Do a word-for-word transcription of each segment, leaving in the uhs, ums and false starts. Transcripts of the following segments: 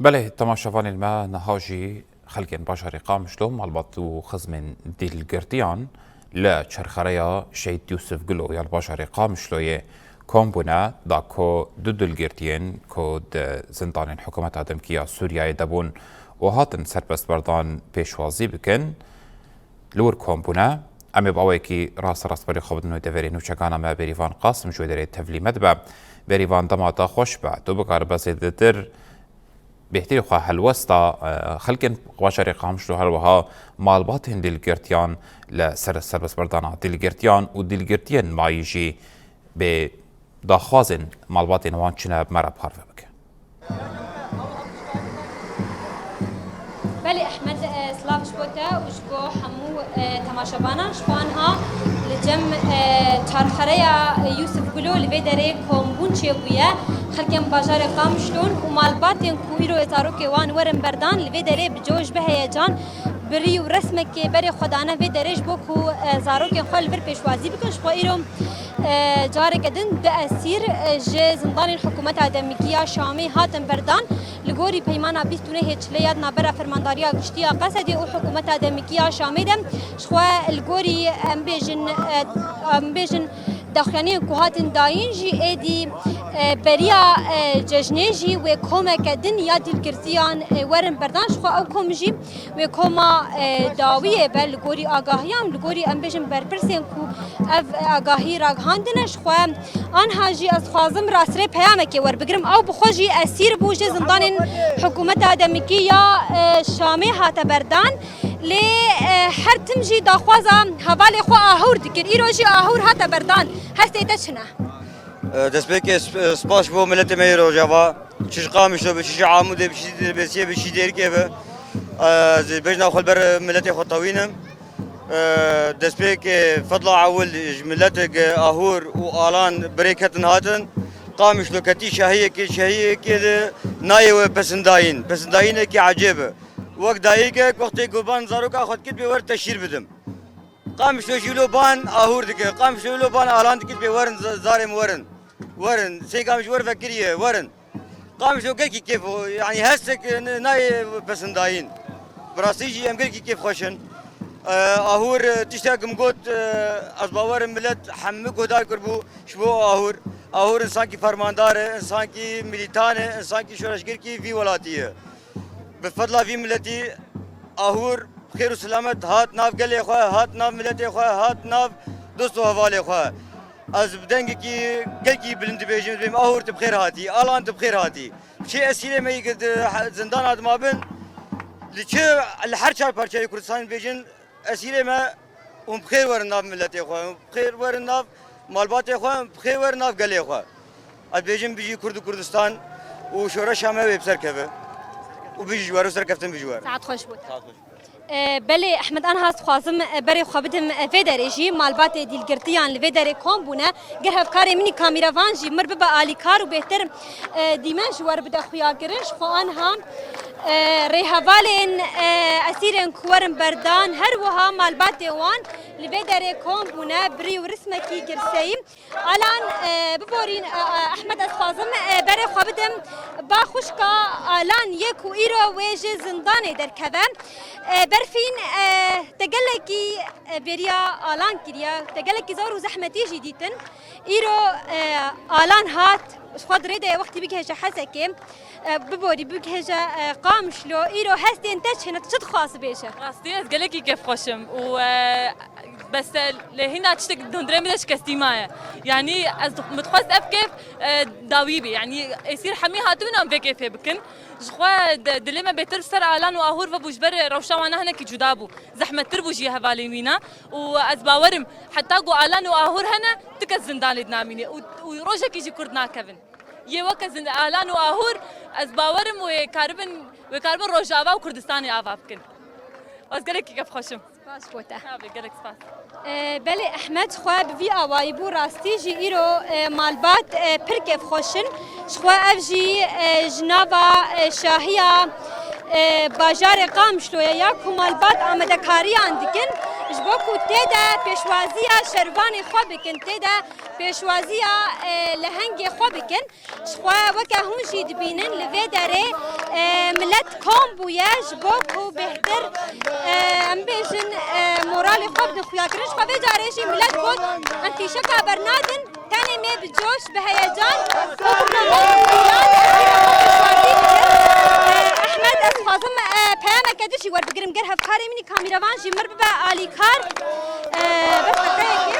Belê, temaşevanên me, niha jî xelkên bajarê Qamişlo, malbat û xizmên dîlgirtiyan li çerxereya Şehîd Yûsif Gulo ya li bajarê Qamişloyê kom bûne, da ku du dîlgirtiyên ku di zindanên hikûmeta demkî ya Sûriyeyê de bûn û hatin serbestberdan pêşwazî bikin, li wir kom bûne. Em ê bi awayekî rasterast berê xwe bidin wê deverê nûçegana me Bêrîvan Qasim ji wê derê tevlî me dibe. Bêrîvan, dema te xweş be. Tu bikaribe zêdetir bêhtirî xwe helwesta, e, xelkên bajarê Qamişlo, her wiha malbatên dîlgirtiyan li ser serbestberdana dîlgirtiyan û dîlgirtiyên mayî jî bê daxwazên malbatên wan çi ne, bi me re parve bike. Belê Ehmed, e, silav ji bo te û ji bo hemû, e, temaşevanan. Ji xwe anha li cem, e, çarxereya Yûsif Gulo li vê derê kombûn çêbûye. Xelkên bajarê Qamişlon û malbatên ku îro zarokê wan werin berdan li vê derê bi coş, bi heyecan, bi rî û resmekê berê xwe dane vê derê ji bo ku, e, zarokên xwe li vir pêşwazî bikin. Ji xwe îro E, careke din du esîr, e, ji zindanên hikûmeta demikî ya Şamê hatin berdan. Li gorî peymana bîst û nehê Çilê ya di navbera Fermandariya Giştî ya Qesedê û hikûmeta demikî ya Şamê de, ji xwe li gorî, em bêjin, e, em bêjin daxuyaniyên ku hatin dayîn jî êdî, e, beriya, e, cejnê jî wê komeke din ya dîlgirtiyan, e, werin berdan. Ji xwe ew kom jî wê koma, e, dawiyê be li gorî agahiyan, li gorî, em bêjin, berpirsên ku ev, e, agahî ragihandine. Ji xwe anha jî ez dixwazim rastî peyamekê werbigrim. Ew bi xwe jî esîr bû, ji zindanên hikûmeta demikî ya, e, Şamê hate berdan. Lê, e, her tim jî daxwaza hevalê xwe ahûr dikir. Îro jî ahûr hate berdan. Hestê te çi ne? E, destpêkê sp-, spas bo miletê me yê Rojava. Çi ji Qamişlo be, çi ji Amûdê be, çi ji Dirbêsiyê be, çi ji Dêrikê be. Ez bejna xwe li ber miletê xwe tewînim. Destpêkê fedla ewil ji miletek ahûr û alan birêk ketin hatin. Qamişlo ketî şahiyekê, şahiyekê de nayê we pesindayîn. Pesindayînekî ecêb e. Wek dayikek wextê ku ban zaroka xwe dikir pê wer teşhîr bidim. Qamişlo jî lo ban ahûr dike. Qamişlo lo ban alan dike pê werin z-, zarê min werin. Werin. Sêka min ji wer vekiriye. Werin. Qamişlo gelkî kêf, yanî hestek, e, n-, nayê pesindayîn. Bi rastî jî em gelkî kêf xweş in. E, ahûr, e, tiştek min got, e, ez bawerim milet hemû guhdar kiribû ji bo ahûr. Ahûr însankî fermandar e, însankî milîtan e, însankî şoreşgirkî vî welatî ye. Bi fedla vî miletî ahûr bi xêr û selamet hat nav gelê xwe, hat nav miletê xwe, hat nav dost û hevalê xwe. Ez bi dengekî gelkî bilind dibêjim, dibêm, ahûr tu bi xêr hatî, alan tu bi xêr hatî. Çi esîrê me yî ki di he-, zindana dimabin, li çi, li her çar parçeyê Kurdistanê dibêjin, esîrê me, hûn bi xêr werin nav miletê xwe, hûn bi xêr werin nav malbatê xwe, hûn bi xêr werin nav gelê xwe. Ez dibêjim bijî Kurd û Kurdistan û şoreşa me wê bi ser keve. Û bijî ji we re serkeftin bijî we re. Saet xweş bo te. Saet xweş. E, belê, Ehmed, anha ez dixwazim, e, berê xwe bidim, e, vê derê jî malbatê dîlgirtiyan li vê derê kom bûne. Ger hevkarê min î kamîrevan jî mir bibe alîkar û bêhtir, e, dîmen ji we re bide xuyakirin. Ji xwe anha, e, rêhevalên, e, esîrên ku werin berdan, her wiha malbatê wan li vê derê kom bûne, bi rî û rismekî girseyî. Alan, e, biborîn, e, e, Ehmed, ez dixwazim, e, berê xwe bidim ba xwişka Alan yê ku îro wê ji zindanê derkeve. E, Berfîn, e, te gelekî, e, bêriya Alan kiriye, te gelekî zor û zehmetî jî dîtin. Îro, e, Alan hat, ji xwe di rê de ye, wextî bigihêje Hesekê, e, biborî bigihêje, e, Qamişlo, îro hestên te çi ne, tu çi dixwazî bêje? Rastî ez gelekî kêfxweş im û, e, bes, e, lê hîna tiştek di hundirê min de şikestî maye. Yanî ez dix-, min dixwest ev kêf, e, dawî bî. Yanî êsîr hemî hatibûn em vê kêfê bikin. Ji xwe di-, dilê me bêtir ser Alan û Ahûr vebû, ji ber rewşa wan ne hinekî cuda bû. Zehmettir bû jî hevalên wîna û ez bawer im heta ku Alan û Ahûr hene, tu kes zindanê dinamîne û, û rojekî jî kurt nakevin. Yê weke zin-, Alan û Ahûr, ez bawer im wê karibin, wê karibin Rojava û Kurdistanê ava bikin. Ez gelekî kêfxweş im. Spas bo te. Tabii, gelek spas. E, belê, Ehmed xwe bi vî awayî bû, rastî jî îro, e, malbat, e, pir kêfxweş in. Ji xwe ev jî, e, ji nava, e, şahiya, e, bajarê Qamişloyê ya ku malbat amadekariyan dikin, ji bo ku tê de pêşwaziya şervanê xwe bikin, tê de pêşwaziya, e, lehengê xwe bikin. Ji xwe weke hûn jî dibînin li vê derê, e, Kom bûye ji bo ku bêhtir, e, em bêjin, e, moralê xwe bidin xuyakirin. Ji xwe vê carê jî milet got, em fîşeka bernadin, tenê me bi coş, bi heyecan, û bi romanî diyan, e, Ehmed, ez dixwazim, e, peyameke din jî werbigirim. Ger hevkarê min î kamîrevan jî mir bibe alîkar, e, bes deqeyekê.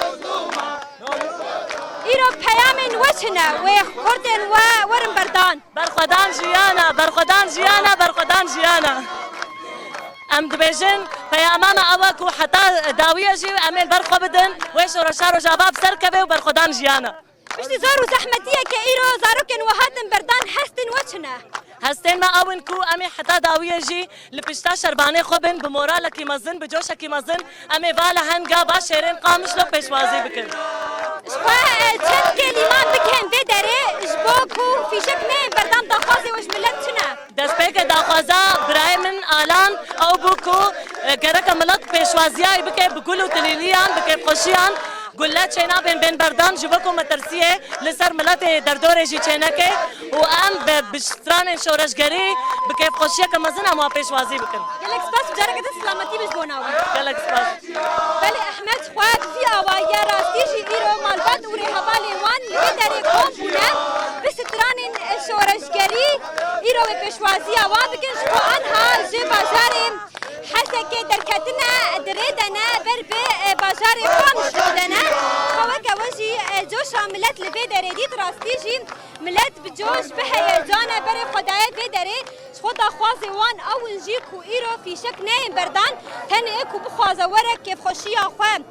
Îro peyamên we çi ne? Wê kurtên we werin berdan. Berxwedan jiyana, berxwedan jiyana, berxwedan jiyana. Em dibêjin, peyama me ew e ku heta dawiyê jî em ê li ber xwe bidin, wê şoreşa Rojava bi ser keve û berxwedan jiyana. Piştî zor û zehmetiyeke îro zarokên we hatin berdan, hestên we çi ne? Hestên me ew in ku em ê heta dawiyê jî li pişta şervanê xwe bin, bi moralekî mezin, bi coşekî mezin, em ê va lehenga, va şêrên Qamişlo pêşwazî bikin. Ji xwe, e, çend kelîman bigihên vê derê, ji bo ku fîşek neyên berdan, daxwazê we ji milet çi ne? Destpêke daxwaza birayê min Alan ew bû ku, e, gereke milet pêşwaziya wî bike bi gul û tilîliyan, bi kêfxweşiyan. Gulle çênabên bên berdan ji bo ku metirsiyê li ser miletê derdorê jî çêneke û em bi, bi stranên şoreşgerî bi kêfxweşiyeke mezin em wan pêşwazî bikin. Gelek spas û careke din selametî be ji bona we. Gelek spas. Belê Ehmed xwe bi vî awayî ye, rastî jî îro malbat û rêhevalên wan li vê derê kom bûne, bi stranên şoreşgerî îro wê pêşwaziya wan bikin. Ji xwe anha ji bajarê Hesekê derketine, di rê de ne, ber bi, e, bajarê Qamişlo de ne. Xwe weke we jî, e, coşa milet li vê derê dît, rastî jî milet bi coş, bi heyecan e berê xwe daye vê derê. Ji xwe daxwazê wan ew in jî ku îro fîşek neyên berdan, tenê ku bixwaze were kêfxweşiya xwe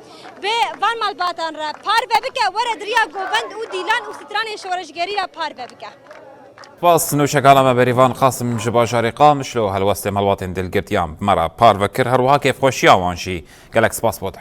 bi van malbatan re parve bike, were di riya govend û dîlan û stranên şoreşgerî re parve bike. Spas, nûşekana me Berîvan Qasim ji bajarê Qamişlo, helwestê malbatên dilgirtiyan bi me re parve kir, her wiha kêfxweşiya wan jî. Gelek spas bo te.